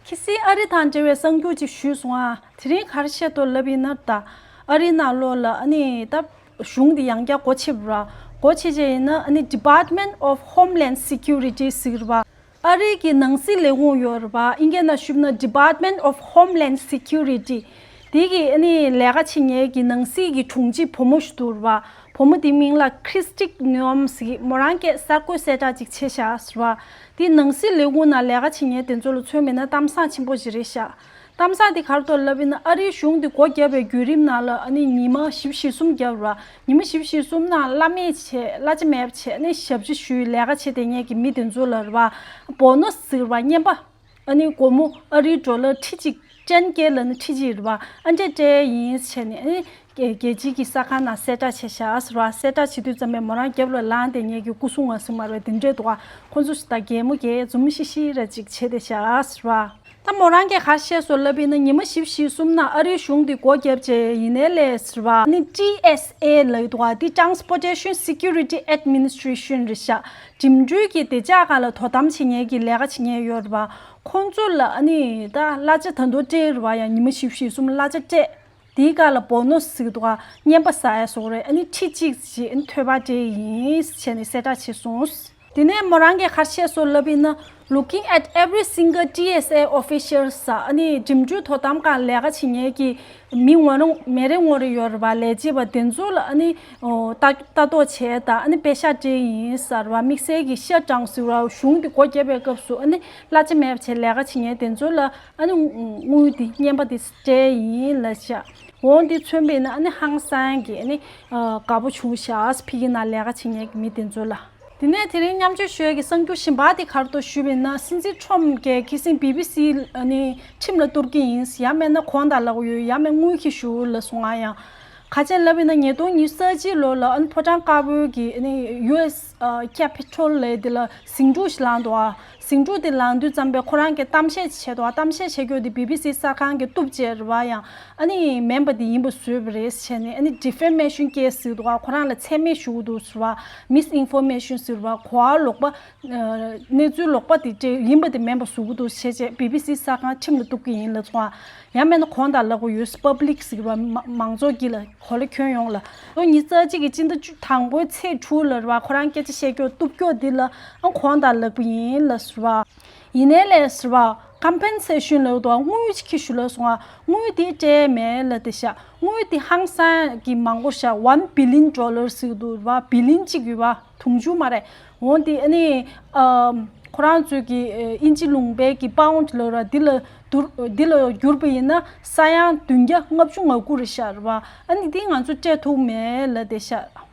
ཁ་སང་ཨ་རི་དང་འབྲེལ་བའི་གསར་འགྱུར་ཅིག་ཞུས་སོང་ཨ། དེ་རིང་ག་རེ་བཤད་དོ་ལབ་ཡིན་ན་ད། ཨ་རི་ནང་ལོགས་ལ་ཨ་ནི་ད་གཞུང་འདི་ཡང་བསྐྱར་སྒོ་ཕྱེ་བ་ར། སྒོ་ཕྱེ་བྱས་ཡིན་ན་ཨ་ནི་Department of Homeland Security ཟེར་བ། ཨ་རི་གི་ནང་སྲིད་ལས་ཁུངས་ཡོད་རེད་པ། ཨིན་སྐད་ནང་ཞུས་ན་Department of Homeland Security དེ་གི་ཨ་ནི་ལས་ཀ་བྱེད་མཁན་གྱི་ནང་སྲིད་ཀྱི་དྲུང་ཆེ་བུ་མོ་ཞིག་འདུག་རེད་པ། བུ་མོ་དེའི་མིང་ལ་Kristi Noem ཟེར། མོ་རང་སྐད་གསར་འགོད་གསལ་བསྒྲགས་ཅིག་བྱས་བཞག་ཟེར་བ། དེ་ནང་སྲིད་ལས་ཁུངས་ནང་ལས་ཀ་བྱེད་མཁན་དེ་ཚོ་ལ་མཚོན་པ་ཡིན་ན་གཏམ་བཟང་ཆེན་པོ་ཞིག་རེད་ཤག་གཏམ་བཟང་དེ་ག་རེ་འདུག་ལབ་ཡིན་ན་ཨ་རིའི་གཞུང་དེ་སྒོ་བརྒྱབ་པའི་བརྒྱུད་རིམ་ནང་ལ་ཨ་ནི་ཉི་མ་བཞི་བཅུ་ཞེ་གསུམ་བརྒྱབ་ར། ཉི་མ་བཞི་བཅུ་ཞེ་གསུམ་ནང་གླ་མེད་བྱས་གླ་ཆ་མེད་པ་བྱས་ནས་ཞབས་ཕྱི་ཞུས་ལས་ཀ་བྱེད་བསྡད་མཁན་གྱི་མི་དེ་ཚོ་ལ་རེད་པ། སྦོ་ནོ་སི་ཟེར་བ་རྔན་པ། ཨ་ནི་སྒོར་མོ་ཨ་རིའི་ཌོ་ལར་ཁྲི་གཅིག་ཊེན་ཀེ་ལབ་ན་ཁྲི་གཅིག་རེད་པ། ཨ་འདྲས་སྤྲད་ཡིན་བྱས་ནས་ཨ་ནི་རྒྱལ་རྒྱལ་སྤྱིའི་གི་གསར་ཁང་ནང་གསལ་བསྒྲགས་བྱས་བཞག་ཟེར་བ། གསལ་བསྒྲགས་བྱེད་དུས་ཙམ་པས་མོ་རང་རྒྱབ་ལ་ལངས་བསྡད་མཁན་གྱི་སྐུ་སྲུང་བ་ཟེར་མ་རེད་པ་དེ་འདྲས་འདུག་ག་ཁོ་ཚོ་ཞིག་ད་གད་མོ་གད་འཛུམ་ཤིག་ཤིག་ར་ཅིག་བྱས་བསྡད་བཞག་ཟེར་བ། ད་མོ་རང་གིས་ག་རེ་བཤད་སོང་ལབ་ཡིན་ན་ཉི་མ་བཞི་བཅུ་ཞེ་གསུམ་ནང་ཨ་རིའི་གཞུང་འདི་སྒོ་བརྒྱབ་བྱས་ཡིན་ནའི་ལས་ཟེར་བ། ཨ་ནི་ཊི་ཨེས་ཨེ་ལབ་ཀྱི་འདུག་ག་འདི་Transportation Security Administration རེད་ཤག་འགྲིམ་འགྲུལ་གྱི་བདེ་འཇགས་སྒང་ལ་དོ་དམ་བྱེད་མཁན་གྱི་ལས་ཀ་བྱེད་མཁན་ཡོད་རེད་པ། ཁོང་ཚོ་ལ་ཨ་ནི་ད་གླ་ཆ་ད་དུང་སྤྲད་རེད་པ། ཡང་ཉི་མ་བཞི་བཅུ་ཞེ་གསུམ་གླ་ཆ་སྤྲད། དེའི་སྒང་ལ་སྦོ་ནོ་སི་ཟེར་གྱི་འདུག་ག་རྔན་པ་ཟ་ཡ་བཟོ་གི་རེད། ཨ་ནི་ཁྲི་གཅིག་ཅིག་ཨ་ནི་ཐོལ་པ་སྤྲད་ཡིན་བྱས་ནས་གསལ་བསྒྲགས་བྱས་སོང་། དེ་ནས་མོ་རང་གིས་ག་རེ་བཤད་སོང་ལབ་ཡིན་ན་ Looking at every single T S A officials ཟེར། ཨ་ནི་འགྲིམ་འགྲུལ་དོ་དམ་ཁང་ལས་ཀ་བྱེད་མཁན་གྱི་མི་ངོ་རེ་མི་རེ་ངོ་རེ་ཡོད་རེད་པ། ལས་བྱེད་པ་དེ་ཚོ་ལ་ཨ་ནི་ཨོ་ལྟ་ལྟ་རྟོག་བྱས་དང་། ཨ་ནི་པེ་ཤག་སྤྲད་ཡིན་ཟེར་བ། དམིགས་བསལ་གྱི་ཤ་གྲངས་ཟེར་བ། གཞུང་དེ་སྒོ་བརྒྱབ་པའི་སྐབས་སུ་ཨ་ནི་གླ་ཆ་མེད་པ་བྱས་ལས་ཀ་བྱེད་མཁན་དེ་ཚོ་ལ་ཨ་ནི་དངུལ་དེ་རྔན་པ་དེ་སྤྲད་ཡིན་ལབ་ཤག་འོ་དེ་མཚོན་པ་ཡིན་ན་ཨ་ནི་ཧང་སང་གི་ཨ་ནི་ཨ་དགའ་པོ་བྱུང་ཤག་ཕ་གི་ནང་ལས་ཀ་བྱེད་མཁན་གྱི་མི་དེ་ཚོ་ལ། དེ་ནས་དེ་རིང་མཉམ་སྤྱོད་ཞུ་ཡས་ཀྱི་གསར་འགྱུར་གཞན་པ་དེ་ག་རེ་འདུག་ཞུས་པ་ཡིན་ན། སྲིད་འཛིན་ཁྲོམ་གྱིས་ཁ་སང་བི་བི་སི་ཨ་ནི་ཁྲིམས་ལ་གཏུག་གི་ཡིན། ཡང་མིན་ན་གོང་དང་ལག་ཡོད། ཡང་མིན་དངུལ་འཁྱེར་ཞུ་ལབ་སོང་ང་། ཡང་ག་རེ་ལབ་ཡིན་ན། ཉིས་སྟོང་ཉི་ཤུ་རྩ་གཅིག་ལོ་ལ་ཨ་ནི་ཕོ་བྲང་དཀར་པོའི་གི་ཨ་ནི་ཡུ་ཨེས་ཨ་ཀེ་པི་ཊལ་ལབ་དེ་ལ་ཟིང་འཁྲུག་ཞིག་ལངས་འདུག་ཨ། ཟིང་འཁྲུག་དེ་ལངས་དུས་ཙམ་པས་ཁོ་རང་གིས་གཏམ་བཤད་བྱས་འདུག་ཨ། གཏམ་བཤད་བྱེད་རྒྱུ་དེ་བི་བི་སི་གསར་ཁང་གིས་གཏུབ་བྱས་རེད་པ། ཡང་ཨ་ནི་མིན་པ་དེ་ཡིན་པ་བཟོས་པ་རེད་ཟེར་ནས། ཨ་ནི་ཌི་ཕེ་མེ་ཤན་ཀེ་སི་ཟེར་འདུག་ཨ། ཁོ་རང་ལ་མཚན་སྨད་ཞུ་གི་འདུག་ཟེར་བ། མིས་ཨིན་ཕོར་མེ་ཤན་ཟེར་བ། གོ་བ་ལོག་པ། ཨ་གནས་ཚུལ་ལོག་པ་དེ་སྤྲད། ཡིན་པ་དེ་མིན་པ་བཟོ་གི་འདུག་བྱས་བྱས་བི་བི་སི་གསར་ཁང་ཁྲིམས་ལ་གཏུག་གི་ཡིན་ལབ་སོང་ཨ། ཡང་མིན་ན་གོང་དང་ལག་པ་ཡོད། པབ་ལིག་ཟེར་བ། མ་མང་ཚོགས་ཀྱི་ལ། གོ་ལ་ཁྱོན་ཡོངས་ལ། ལོ་ཉི་ཤུ་རྩ་གཅིག་གི་སྤྱི་ཟླ་བཅུ་དང་པོའི་ཚེས་དྲུག་ལ་རེད་པ། ཁོ་རང་སྐད་ཆ་བཤད་རྒྱུ་གཏུབ་རྒྱུ་འདི་ལ་ཨང་གོང་དང་ལག་པ་ཡིན་ལབ་ཟེར་བ། ཡིན་ནའི་ལས་ཟེར་བ། ཀམ་པེན་སེ་ཤན་ལབ་འདུག་ཨ། དངུལ་ཅིག་འཁྱེར་ཞུ་ལབ་སོང་ཨ། དངུལ་དེ་སྤྲད་མེད་ལབ་བསྡད་ཤག་དངུལ་དེ་ཧང་སང་གི་མང་པོ་ཤག one billion dollars ཟེར་འདུག་རེད་པ། བི་ལི་ཡན་གཅིག་ཡོད་པ། དུང་ཕྱུར་མ་རེད། འོ་དེ་ཨ་ནི་ཨ་ཁོ་རང་ཚོའི་གི་ཨ་དབྱིན་ཇི་ལུང་པའི་གི་པའུན་ཌི་ལབ་ར། འདི་ལ་བསྡུར། འདི་ལ་བསྒྱུར་པ་ཡིན་ན་ས་ཡ་བདུན་བརྒྱ་ལྔ་བཅུ་ང་དགུ་རེད་ཤག་རེད་པ། ཨ་ནི་འདི་ང་ཚོ་སྤྲད་ཐུབ་མེད་ལབ་བསྡད་ཤག་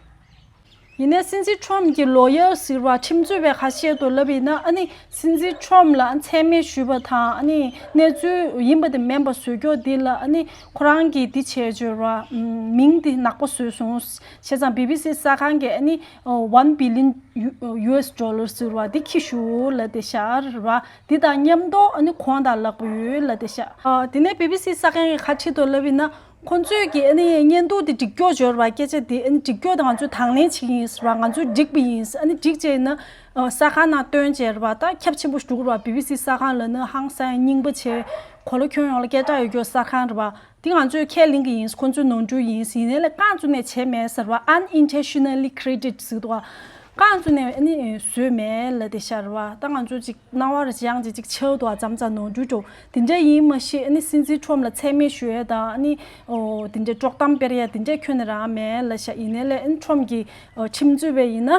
ཡིན་ནའི་སྲིད་འཛིན་ཁྲོམ་གྱི་ལོ་ཡར་ཟེར་བ། ཁྲིམས་རྩོད་པས་ག་རེ་བཤད་འདུག་ལབ་ཡིན་ན། ཨ་ནི་སྲིད་འཛིན་ཁྲོམ་ལ་མཚན་སྨད་ཞུས་པ་དང་། ཨ་ནི་གནས་ཚུལ་ཡིན་པ་དེ་མིན་པ་བཟོ་རྒྱུ་འདི་ལ་ཨ་ནི་ཁོ་རང་གིས་འདི་བྱས་བྱས་རེད་པ། མིང་འདི་ནག་པོ་བཟོས་སོང་། བྱས་ཙང་བི་བི་སི་གསར་ཁང་གིས་ཨ་ནི་one billion U- U S dollars ཟེར་བ་འདི་འཁྱེར་ཞུ་ལབ་བསྡད་ཤག་རེད་པ། འདི་དང་མཉམ་དུ་ཨ་ནི་གོང་དང་ལག་པ་ཡོད་ལབ་བསྡད་ཤག་ཨ་དེ་ནས་བི་བི་སི་གསར་ཁང་གིས་ག་རེ་བྲིས་འདུག་ལབ་ཡིན་ན། ཁོང་ཚོས་ཀྱིས་ཨ་ནི་བརྙན་ཐུང་དེ་སྒྲིག་སྐྱོར་བྱས་རེད་པ། སྐད་ཆ་དེ་ཨ་ནི་སྒྲིག་སྐྱོར་དེ་ང་ཚོས་དང་ལེན་བྱེད་ཀྱི་ཡིན་ཟེར་བ། ང་ཚོས་སྒྲིག་པ་ཡིན། ཨ་ནི་སྒྲིག་བྱས་ཡིན་ན་ཨ་གསར་ཁང་ནང་སྟོན་བྱས་རེད་པ། ད་ཁྱབ་ཆེན་པོ་ཞིག་འགྲོ་གི་རེད་པ། བི་བི་སི་གསར་ཁང་ལབ་ན་ཧང་སང་རྙིང་པ་བྱས། གོ་ལ་ཁྱོན་ཡོངས་ལ་སྐད་གྲགས་ཡོད་རྒྱུ་གསར་ཁང་རེད་པ། དེ་ང་ཚོས་ཁས་ལེན་གྱི་ཡིན། ཁོང་ཚོའི་ནོར་འཁྲུལ་ཡིན། ཡིན་ནའི་ལས་རྐང་བཙུགས་ནས་བྱས་མེད་ཟེར་བ། Unintentionally created ཟེར་འདུག་ག་རྐང་བཙུགས་ནས་ཨ་ནི་བཟོས་མེད་ལབ་བསྡད་ཤག་རེད་པ། ད་ང་ཚོ་ཅིག་སྣང་བ་རེ་ཅིག་ཡང་ཅིག་ཅིག་ཆགས་འདུག་ག་མཚམས་མཚམས་ནོར་འཁྲུལ་འགྲོ། དེ་འདྲ་ཡིན་མ་ཤེས། ཨ་ནི་སྲིད་འཛིན་ཁྲོམ་ལ་མཚན་སྨད་ཞུ་ཡས་དང་། ཨ་ནི་ཨོ་དེ་འདྲའི་དཀྲོག་གཏམ་སྤེལ་ཡས་དེ་འདྲ་ཁྱོན་ནས་རང་མེད་ལབ་ཤག་ཡིན་ནའི་ལས་ཨ་ནི་ཁྲོམ་གྱི་ཨོ་ཁྲིམས་རྩོད་པས་ཡིན་ན་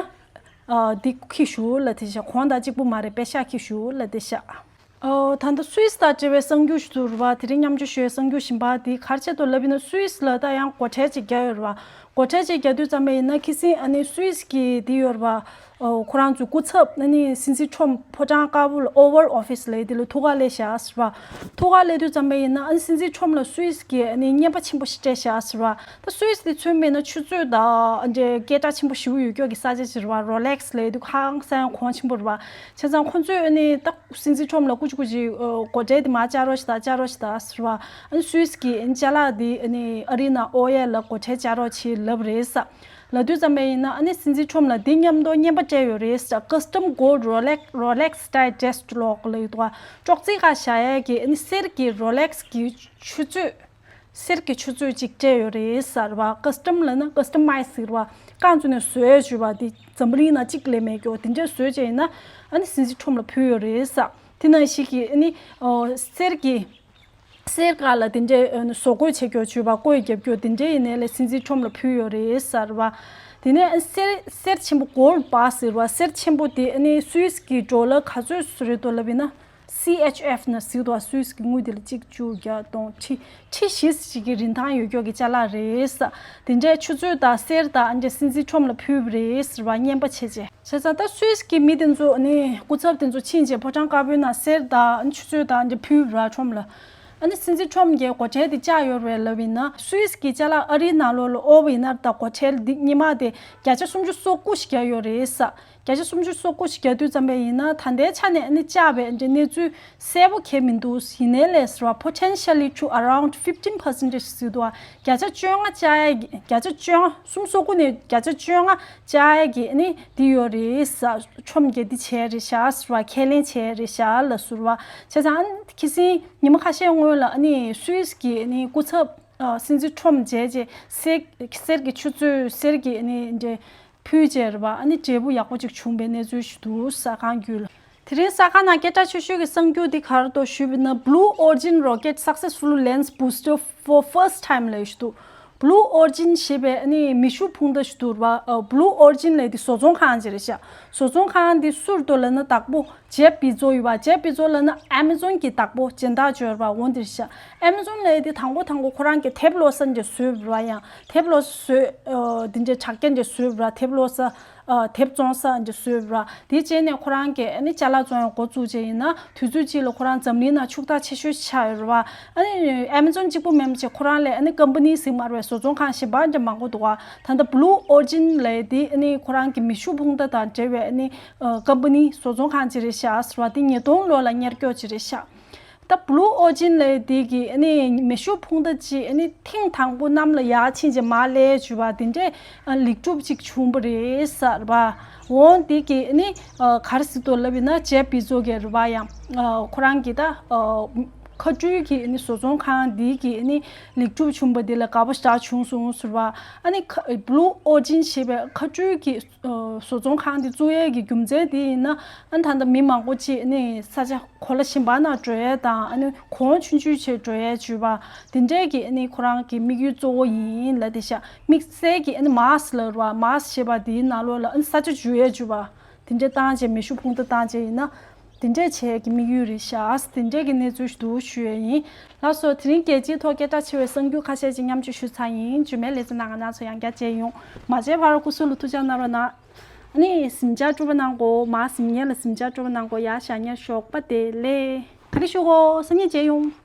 ཨ་འདི་འཁྱེར་ཞུ་ལབ་བསྡད་ཤག་གོང་དང་གཅིག་པུ་མ་རེད། པེ་ཤག་འཁྱེར་ཞུ་ལབ་བསྡད་ཤག་ཨོ་ད་ལྟ་སུད་སི་དང་འབྲེལ་བའི་གསར་འགྱུར་ཞིག་འདུག་རེད་པ། དེ་རིང་མཉམ་སྤྱོད་ཞུ་ཡས་གསར་འགྱུར་གཞན་པ་དེ་ག་རེ་བྱས་འདུག་ལབ་ཡིན་ན། སུད་སི་ལ་ད་ཡང་སྒོ་ཁྲལ་ཅིག་བརྒྱབ་ཡོད་རེད་པ། སྒོ་ཁྲལ་ཅིག་བརྒྱབ་དུས་ཙམ་པ་ཡིན་ན། ཁ་སང་ཨ་ནི་སུད་སི་གི་དེ་ཡོད་རེད་པ། ཨོ་ཁོ་རང་ཚོའི་སྐུ་ཚབ་ཨ་ནི་སྲིད་འཛིན་ཁྲོམ་ཕོ་བྲང་དཀར་པོ་ལ་Oval Office ལབ་དེ་ལ་ཐུག་ག་སླེབས་ཤག་ཟེར་བ། ཐུག་ག་སླེབས་དུས་ཙམ་པ་ཡིན་ན་ཨ་ནི་སྲིད་འཛིན་ཁྲོམ་ལ་སུད་སི་གིས་ཨ་ནི་རྔན་པ་ཆེན་པོ་ཞིག་སྤྲད་ཤག་ཟེར་བ། ད་སུད་སི་དེ་མཚོན་པ་ཡིན་ན་ཆུ་ཚོད་དང་ཨ་འདྲའི་སྐད་གྲགས་ཆེན་པོ་ཞེ་པོ་ཡོད་རྒྱུ་གི་ས་ཆ་ཅིག་རེད་པ། རོ་ལེག་སི་ལབ་དེ་ཧང་སང་གོང་ཆེན་པོ་རེད་པ། བྱས་ཙང་ཁོང་ཚོས་ཨ་ནི་ད་སྲིད་འཛིན་ཁྲོམ་ལ་སྐུ་མཁྱེན་སྐུ་མཁྱེན། ཨ་སྒོ་ཁྲལ་དེ་མར་བཅག་རོགས་ཞེ་དྲག་བཅག་རོགས་ཞེ་དྲག་ཟེར་བ། ཨ་ནི་སུད་སི་གི་ཨ་ནི་ཅ་ལག་དེ་ཨ་ནི་ཨ་རི་ནང་འོང་ཡས་ལ་སྒོ་ཁྲལ་བཅག་རོགས་བྱེད་ལབ་རེད་ཟེར། ལབ་དུས་ཙམ་པ་ཡིན་ན་ཨ་ནི་སྲིད་འཛིན་ཁྲོམ་ལ་དེ་མཉམ་དུ་རྔན་པ་སྤྲད་ཡོད་རེད་ཟེར། Custom Gold Rolex Rolex Digest Lock ལབ་ཡོད་འདུག་ག་ཅོག་ཙེ་སྒང་བཞག་ཡས་ཀྱི་ཨ་ནི་གསེར་གྱི་རོ་ལེག་སི་གི་ཆུ་ཚོད། གསེར་གྱི་ཆུ་ཚོད་ཅིག་སྤྲད་ཡོད་རེད་ཟེར་བ། ཀ་སི་ཊམ་ལབ་ན་ཀ་སི་ཊ་མའི་ཛི་ཟེར་བ། རྐང་བཙུགས་ནས་བཟོས་བྱས་པ་དེ་འཛམ་བུ་གླིང་ནང་གཅིག་ལས་མེད་རྒྱུ་དེ་འདྲས་བཟོས་བྱས་ཡིན་ན་ཨ་ནི་སྲིད་འཛིན་ཁྲོམ་ལ་ཕུལ་ཡོད་རེད་ཟེར། དེ་ནང་བཞིན་གྱི་ཨ་ནི་ཨོ་གསེར་གྱི་གསེར་སྒང་ལ་དེ་འདྲས་ཨ་ནི་བཟོ་བཀོད་བྱེད་རྒྱུ་བྱས་པ། བཀོད་རྒྱབ་རྒྱུ་དེ་འདྲས་ཡིན་ནའི་ལས་སྲིད་འཛིན་ཁྲོམ་ལ་ཕུལ་ཡོད་རེད་ཟེར་བ། དེ་ནས་ཨ་ནི་གསེར་གསེར་ཆེན་པོ་Gold Bar ཟེར་བ། གསེར་ཆེན་པོ་དེ་ཨ་ནི་སུད་སི་གི་ཌོ་ལར་ག་ཚོད་རེད་འདུག་ལབ་ཡིན་ན། སི་ཨེཆ་ཨེཕ་ནང་ཟེར་འདུག་ག་སུད་སི་གི་དངུལ་དེ་ལ་གཅིག་བཅུ་བརྒྱ་སྟོང་ཁྲི་ཁྲི་བཞི་ཞིག་གི་རིན་ཐང་ཡོད་རྒྱུ་གི་ཅ་ལག་རེད་ཟེར། དེ་འདྲའི་ཆུ་ཚོད་དང་གསེར་དང་ཨ་འདྲས་སྲིད་འཛིན་ཁྲོམ་ལ་ཕུལ་བ་རེད་ཟེར་བ། རྔན་པ་བྱས་བྱས། བྱས་ཙང་ད་སུད་སི་གི་མི་དེ་ཚོ་ཨ་ནི་སྐུ་ཚབ་དེ་ཚོ་ཕྱིན་བྱས་ཕོ་བྲང་དཀར་པོའི་ནང་གསེར་དང་ཨ་ནི་ཆུ་ཚོད་དང་ཨ་འདྲས་ཕུལ་བ་རེད་ཁྲོམ་ལ། ཨ་ནི་སྲིད་འཛིན་ཁྲོམ་གྱིས་སྒོ་ཁྲལ་དེ་བཅག་ཡོད་རེད་ལབ་ཡིན་ན། སུད་སི་གི་ཅ་ལག་ཨ་རིའི་ནང་ལོགས་ལ་འོང་བ་ཡིན་ན་ད་སྒོ་ཁྲལ་འདི་སྔོན་མ་དེ་བརྒྱ་ཆ་སུམ་ཅུ་སོ་དགུ་ཞིག་བརྒྱབ་ཡོད་རེད་ཟེར། བརྒྱ་ཆ་སུམ་ཅུ་སོ་དགུ་ཞིག་བརྒྱབ་དུས་ཙམ་པ་ཡིན་ན། ད་ལྟའི་ཆ་ནས་ཨ་ནི་བཅག་པའི་ཨ་འདྲས་གནས་ཚུལ་གསལ་པོ་གང་ཡང་མི་འདུག་ཡིན་ནའི་ལས་ཟེར་བ། Potentially to around fifteen percent ཟེར་འདུག་ག་བརྒྱ་ཆ་བཅོ་ལྔ་བཅག་ཡས་ཀྱི། བརྒྱ་ཆ་བཅོ་ལྔ། སུམ་ཅུ་སོ་དགུ་ནས་བརྒྱ་ཆ་བཅོ་ལྔ་བཅག་ཡས་ཀྱི་ཨ་ནི་འདི་ཡོད་རེད་ཟེར། ཁྲོམ་གྱིས་འདི་བྱས་རེད་ཤག་ཟེར་བ། ཁས་ལེན་བྱས་རེད་ཤག་ལབ་ཟེར་བ། བྱས་ཙང་ཨ་ནི་ཁ་སང་ཉི་མ་ཁ་ཤས་སྔོན་ལ་ཨ་ནི་སུད་སི་གི་ཨ་ནི་སྐུ་ཚབ་ཨ་སྲིད་འཛིན་ཁྲོམ་མཇལ་རྗེས་གསེར་གསེར་གྱི་ཆུ་ཚོད་གསེར་གྱི་ཨ་ནི་འདྲ་ཕུལ་བྱས་རེད་པ། ཨ་ནི་འབྲས་བུ་ཡག་པོ་ཅིག་བྱུང་བའི་གནས་ཚུལ་ཞིག་འདུག་གསར་ཁང་བརྒྱུད་ལ། དེ་རིང་གསར་ཁང་ནང་སྐད་གྲགས་ཆེ་ཤོས་ཀྱི་གསར་འགྱུར་འདི་ག་རེ་འདུག་ཞུས་པ་ཡིན་ན། Blue Origin rocket successful lands booster for first time ལབ་ཞིག་འདུག Blue Origin ཞེས་པའི་ཨ་ནི་མེ་ཤུགས་འཕུར་མདའ་ཞིག་འདུག་ར་བ། ཨ། Blue Origin ལབ་དེ་བཟོ་ཚོང་ཁང་ཅིག་རེད་ཤག་བཟོ་ཚོང་ཁང་འདི་སུ་རེད་འདུག་ལབ་ན་བདག་པོ་Jeff Bezos ཡོད་པ། Jeff Bezos ལབ་ན་Amazon གྱི་བདག་པོ་སྦྱིན་བདག་ཅིག་ཡོད་རེད་པ། འོ་འདི་རེད་ཤག Amazon ལབ་དེ་དང་པོ་དང་པོ་ཁོ་རང་གི་དེབ་ཀློག་ས་འདི་བཟོས་པ་ཡང་། དེབ་ཀློག་ས་བཟོས། ཨ། འདི་འདྲའི་དྲ་རྒྱ་འདི་བཟོས་པ། དེབ་ཀློག་ས། ཨ། དེབ་བཙོང་ས་འདི་བཟོས་པ། དེ་རྗེས་ནས་ཁོ་རང་གིས་ཨ་ནི་ཅ་ལག་བཙོང་ཡག་འགོ་བཙུགས་བྱས་ཡིན་ན། དུས་ཚོད་གཅིག་ལ་ཁོ་རང་འཛམ་གླིང་ནང་ཕྱུག་བདག་ཆེ་ཤོས་ཆགས་ཡོད་རེད་པ། ཨ་ནི་Amazon གཅིག་པོ་མིན་པ་བྱས་ཁོ་རང་ལས་ཨ་ནི་ཀམ་པ་ནི་ཟེར་མ་རེད་པས། བཟོ་ཚོང་ཁང་གཞན་པ་འདྲ་མང་པོ་འདུག་པ། ད་ལྟ་Blue Origin ལབ་དེ་ཨ་ནི་ཁོ་རང་གི་མེ་ཤུགས་འཕུར་མདའ་དང་འབྲེལ་བའི་ཨ་ནི། ཨ། ཀམ་པ་ནི་བཟོ་ཚོང་ཁང་ཅིག་རེད་ཤག་ཟེར་བ་དེ་ཉིས་སྟོང་ལོ་ལ་གཉེར་སྐྱོང་ཅིག་རེད་ཤག་ད་Blue Origin ལབ་དེ་གི་ཨ་ནི་མེ་ཤུགས་འཕུར་མདའ་ཅིག་ཨ་ནི་ཐེངས་དང་པོ་གནམ་ལ་ཡར་ཕྱིན་བྱས་མར་སླེབས་བྱས་པ་དེ་འདྲས། ཨ། ལེགས་གྲུབ་ཅིག་བྱུང་བ་རེད་ཟེར་བ། འོ་དེ་གི་ཨ་ནི། ཨ། ག་རེ་ཟེར་འདུག་ལབ་ཡིན་ན། Jeff Bezos གི་རེད་པ་ཡང་། ཨ། ཁོ་རང་གི་ད། ཨ། མཁའ་འགྲུལ་གྱི་ཨ་ནི་བཟོ་ཚོང་ཁང་འདི་གི་ཨ་ནི་ལེགས་གྲུབ་བྱུང་བ་འདི་ལ་དགའ་པོ་ཞེ་དྲག་བྱུང་སོང་ཟེར་བ། ཨ་ནི་ཁ། Blue Origin ཞེས་པའི་མཁའ་འགྲུལ་གྱི། ཨ། བཟོ་ཚོང་ཁང་འདི་བཙུགས་ཡས་ཀྱི་རྒྱུ་མཚན་དེ་ཡིན་ན། ཨ་ནི་ད་ལྟ་མི་མང་པོ་ཅིག་ཨ་ནི་ས་ཆ་གོ་ལ་གཞན་པ་ནང་འགྲོ་ཡས་དང་། ཨ་ནི་གོང་ཆུང་ཆུང་བྱས་འགྲོ་ཡས་བྱས་པ་དེ་འདྲས་ཀྱི་ཨ་ནི་ཁོ་རང་གི་དམིགས་ཡུལ་གཙོ་བོ་ཡིན་ལབ་དེ་ཤག་དམིགས་བསལ་གྱི་ཨ་ནི་Mars ལབ་རེད་པ། Mars ཞེས་པ་དེའི་ནང་ལོགས་ལ་ཨ་ནི་ས་ཆ་འཇུ་ཡས་བྱས་པ་དེ་འདྲས་བཏང་བྱས། མེ་ཤུགས་འཕུར་མདའ་བཏང་བྱས་ཡིན་ན། དེ་འདྲས་བྱེད་ཀྱི་དམིགས་ཡུལ་རེད་ཤག་དེ་འདྲས་ཀྱི་གནས་ཚུལ་ཞིག་འདུག་ཞུ་ཡས་ཡིན། ལགས་སོ། དེ་རིང་རྒྱལ་སྤྱིའི་ཐོག་སྐད་གྲགས་ཆེ་བའི་གསར་འགྱུར་ཁ་ཤས་ཅིག་མཉམ་སྤྱོད་ཞུས་ཚར་ཡིན། རྗེས་མའི་ལེ་ཚན་ནང་ང་རང་ཚོ་ཡང་བསྐྱར་མཇལ་ཡོང་། མ་མཇལ་བར་སྐུ་གཟུགས་ལ་ཐུགས་ཅག་གནང་རོགས་གནང་། ཨ་ནི་གཟིམ་འཇག་སྤྲོ་པོ་གནང་གོ། མ་གཟིམ་མཁན་ལ་གཟིམ་འཇག་སྤྲོ་པོ་གནང་གོ། ཡ་ཞག་ཉལ་ཞོགས་པ་བདེ་ལེགས། ག་རེ་ཞུ་གོ། སང་ཉིན་མཇལ་ཡོང་།